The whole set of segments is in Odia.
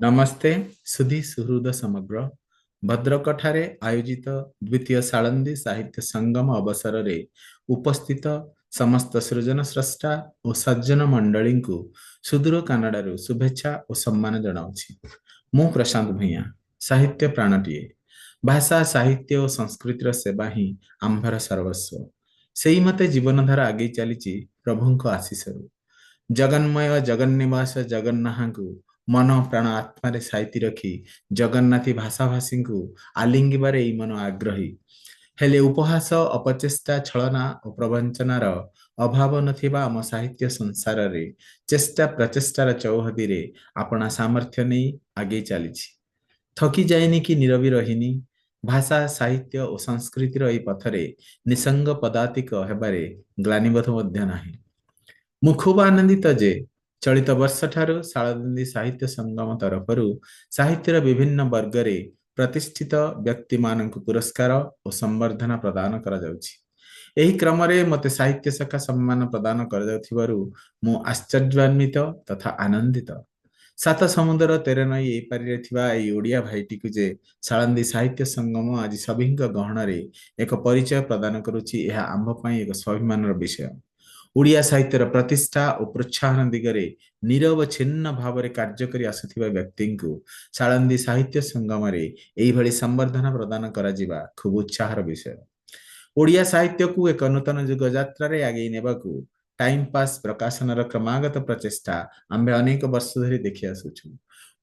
ନମସ୍ତେ ସୁଧୀ ସୁହୃଦ ସମଗ୍ର। ଭଦ୍ରକଠାରେ ଆୟୋଜିତ ଦ୍ୱିତୀୟ ସାଳନ୍ଦୀ ସାହିତ୍ୟ ସଙ୍ଗମ ଅବସରରେ ଉପସ୍ଥିତ ସମସ୍ତ ସୃଜନ ସ୍ରଷ୍ଟା ଓ ସଜ୍ଜନ ମଣ୍ଡଳୀଙ୍କୁ ସୁଦୂର କାନାଡାରୁ ଶୁଭେଚ୍ଛା ଓ ସମ୍ମାନ ଜଣାଉଛି। ମୁଁ ପ୍ରଶାନ୍ତ ଭୂୟାଁ, ସାହିତ୍ୟ ପ୍ରାଣଟିଏ। ଭାଷା, ସାହିତ୍ୟ ଓ ସଂସ୍କୃତିର ସେବା ହିଁ ଆମ୍ଭର ସର୍ବସ୍ୱ। ସେଇ ମତେ ଜୀବନଧାରା ଆଗେଇ ଚାଲିଛି ପ୍ରଭୁଙ୍କ ଆଶିଷରୁ। ଜଗନ୍ମୟ ଜଗନ୍ନିବାସ ଜଗନ୍ନାଥଙ୍କୁ ମନ ପ୍ରାଣ ଆତ୍ମାରେ ସାଇତି ରଖି ଜଗନ୍ନାଥୀ ଭାଷାଭାଷୀଙ୍କୁ ଆଲିଙ୍ଗିବାରେ ଏଇ ମନ ଆଗ୍ରହୀ। ହେଲେ ଉପହାସ, ଅପଚେଷ୍ଟା, ଛଳନା ଓ ପ୍ରବଞ୍ଚନାର ଅଭାବ ନଥିବା ଆମ ସାହିତ୍ୟ ସଂସାରରେ ଚେଷ୍ଟା ପ୍ରଚେଷ୍ଟାର ଚୌହଦିରେ ଆପଣା ସାମର୍ଥ୍ୟ ନେଇ ଆଗେଇ ଚାଲିଛି। ଥକି ଯାଇନି କି ନିରବି ରହିନି। ଭାଷା, ସାହିତ୍ୟ ଓ ସଂସ୍କୃତିର ଏହି ପଥରେ ନିସଙ୍ଗ ପଦାତିକ ହେବାରେ ଗ୍ଲାନିବୋଧ ମଧ୍ୟ ନାହିଁ। ମୁଁ ଖୁବ୍ ଆନନ୍ଦିତ ଯେ ଚଳିତ ବର୍ଷଠାରୁ ସାଳନ୍ଦୀ ସାହିତ୍ୟ ସଙ୍ଗମ ତରଫରୁ ସାହିତ୍ୟର ବିଭିନ୍ନ ବର୍ଗରେ ପ୍ରତିଷ୍ଠିତ ବ୍ୟକ୍ତିମାନଙ୍କୁ ପୁରସ୍କାର ଓ ସମ୍ବର୍ଦ୍ଧନା ପ୍ରଦାନ କରାଯାଉଛି। ଏହି କ୍ରମରେ ମୋତେ ସାହିତ୍ୟ ସଖା ସମ୍ମାନ ପ୍ରଦାନ କରାଯାଉଥିବାରୁ ମୁଁ ଆଶ୍ଚର୍ଯ୍ୟାନ୍ୱିତ ତଥା ଆନନ୍ଦିତ। ସାତ ସମୁଦ୍ର ତେର ନଈ ଏଇ ପାରିରେ ଥିବା ଏଇ ଓଡ଼ିଆ ଭାଇଟିକୁ ଯେ ସାଳନ୍ଦୀ ସାହିତ୍ୟ ସଙ୍ଗମ ଆଜି ସଭିଙ୍କ ଗହଣରେ ଏକ ପରିଚୟ ପ୍ରଦାନ କରୁଛି, ଏହା ଆମ୍ଭ ପାଇଁ ଏକ ସ୍ୱାଭିମାନର ବିଷୟ। ଓଡ଼ିଆ ସାହିତ୍ୟର ପ୍ରତିଷ୍ଠା ଓ ପ୍ରୋତ୍ସାହନ ଦିଗରେ ନିରବ ଛିନ୍ନ ଭାବରେ କାର୍ଯ୍ୟ କରି ଆସୁଥିବା ବ୍ୟକ୍ତିଙ୍କୁ ସାଳନ୍ଦୀ ସାହିତ୍ୟ ସଙ୍ଗମରେ ଏଇଭଳି ସମ୍ବର୍ଦ୍ଧନା ପ୍ରଦାନ କରାଯିବା ଖୁବ୍ ଉତ୍ସାହର ବିଷୟ। ଓଡ଼ିଆ ସାହିତ୍ୟକୁ ଏକ ନୂତନ ଯୁଗ ଯାତ୍ରାରେ ଆଗେଇ ନେବାକୁ ଟାଇମ୍ ପାସ୍ ପ୍ରକାଶନର କ୍ରମାଗତ ପ୍ରଚେଷ୍ଟା ଆମ୍ଭେ ଅନେକ ବର୍ଷ ଧରି ଦେଖି ଆସୁଛୁ।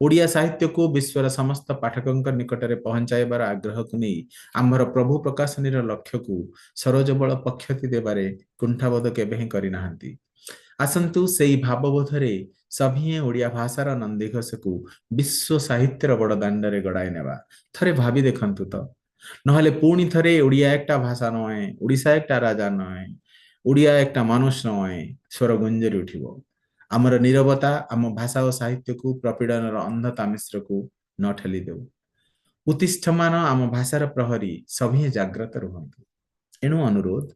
ଓଡ଼ିଆ ସାହିତ୍ୟକୁ ବିଶ୍ୱର ସମସ୍ତ ପାଠକଙ୍କ ନିକଟରେ ପହଞ୍ଚାଇବାର ଆଗ୍ରହକୁ ନେଇ ଆମ୍ଭର ପ୍ରଭୁ ପ୍ରକାଶନୀର ଲକ୍ଷ୍ୟକୁ ସରୋଜ ବଳ ପକ୍ଷତି ଦେବାରେ କୁଣ୍ଠାବୋଧ କେବେ ହିଁ କରିନାହାନ୍ତି। ଆସନ୍ତୁ, ସେଇ ଭାବବୋଧରେ ସଭିଏଁ ଓଡ଼ିଆ ଭାଷାର ନନ୍ଦିଘୋଷକୁ ବିଶ୍ୱ ସାହିତ୍ୟର ବଡ଼ ଦାଣ୍ଡରେ ଗଡ଼ାଇ ନେବା। ଥରେ ଭାବି ଦେଖନ୍ତୁ ତ, ନହେଲେ ପୁଣି ଥରେ ଓଡ଼ିଆ একটা ଭାଷା ନୁହେଁ, ଓଡ଼ିଶା একটা ରାଜା ନୁହେଁ, ଓଡ଼ିଆ একটা মানুষ ନୁହେଁ ସ୍ୱର ଗୁଞ୍ଜରି ଉଠିବ। ଆମର ନିରବତା ଆମ ଭାଷା ଓ ସାହିତ୍ୟକୁ ପ୍ରପୀଡ଼ନର ଅନ୍ଧ ତାମିସ୍ରକୁ ନ ଠେଲି ଦେଉ। ଉତ୍ତିଷ୍ଠମାନ ଆମ ଭାଷାର ପ୍ରହରୀ ସଭିଏଁ ଜାଗ୍ରତ ରୁହନ୍ତୁ। ଏଣୁ ଅନୁରୋଧ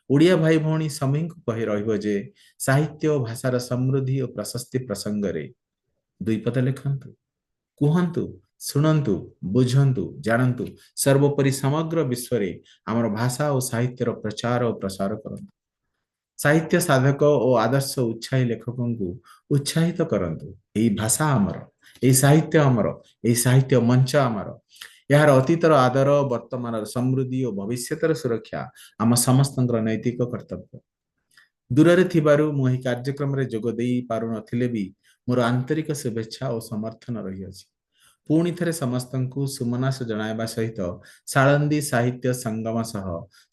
ଓଡ଼ିଆ ଭାଇ ଭଉଣୀ ସଭିଙ୍କୁ କହି ରହିବ ଯେ ସାହିତ୍ୟ ଓ ଭାଷାର ସମୃଦ୍ଧି ଓ ପ୍ରଶସ୍ତି ପ୍ରସଙ୍ଗରେ ଦୁଇ ପଦ ଲେଖନ୍ତୁ, କୁହନ୍ତୁ, ଶୁଣନ୍ତୁ, ବୁଝନ୍ତୁ, ଜାଣନ୍ତୁ, ସର୍ବୋପରି ସମଗ୍ର ବିଶ୍ୱରେ ଆମର ଭାଷା ଓ ସାହିତ୍ୟର ପ୍ରଚାର ଓ ପ୍ରସାର କରନ୍ତୁ। ସାହିତ୍ୟ ସାଧକ ଓ ଆଦର୍ଶ ଉତ୍ସାହୀ ଲେଖକଙ୍କୁ ଉତ୍ସାହିତ କରନ୍ତୁ। ଏଇ ଭାଷା ଆମର, ଏଇ ସାହିତ୍ୟ ଆମର, ଏଇ ସାହିତ୍ୟ ମଞ୍ଚ ଆମର। ଏହାର ଅତୀତର ଆଦର, ବର୍ତ୍ତମାନର ସମୃଦ୍ଧି ଓ ଭବିଷ୍ୟତର ସୁରକ୍ଷା ଆମ ସମସ୍ତଙ୍କର ନୈତିକ କର୍ତ୍ତବ୍ୟ। ଦୂରରେ ଥିବାରୁ ମୁଁ ଏହି କାର୍ଯ୍ୟକ୍ରମରେ ଯୋଗ ଦେଇ ପାରୁନଥିଲେ ବି ମୋର ଆନ୍ତରିକ ଶୁଭେଚ୍ଛା ଓ ସମର୍ଥନ ରହିଅଛି। ପୁଣି ଥରେ ସମସ୍ତଙ୍କୁ ସୁମନାସ ଜଣାଇବା ସହିତ ସାଳନ୍ଦୀ ସାହିତ୍ୟ ସଙ୍ଗମ ସହ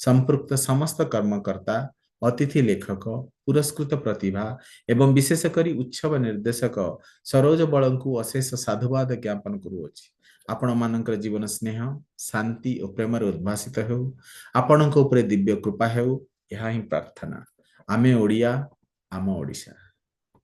ସମ୍ପୃକ୍ତ ସମସ୍ତ କର୍ମକର୍ତ୍ତା, ଅତିଥି ଲେଖକ, ପୁରସ୍କୃତ ପ୍ରତିଭା ଏବଂ ବିଶେଷ କରି ଉତ୍ସବ ନିର୍ଦ୍ଦେଶକ ସରୋଜ ବଳଙ୍କୁ ଅଶେଷ ସାଧୁବାଦ ଜ୍ଞାପନ କରୁଅଛି। ଆପଣମାନଙ୍କର ଜୀବନ ସ୍ନେହ, ଶାନ୍ତି ଓ ପ୍ରେମରେ ଉଦ୍ଭାସିତ ହେଉ। ଆପଣଙ୍କ ଉପରେ ଦିବ୍ୟ କୃପା ହେଉ, ଏହା ହିଁ ପ୍ରାର୍ଥନା। ଆମେ ଓଡ଼ିଆ, ଆମ ଓଡ଼ିଶା।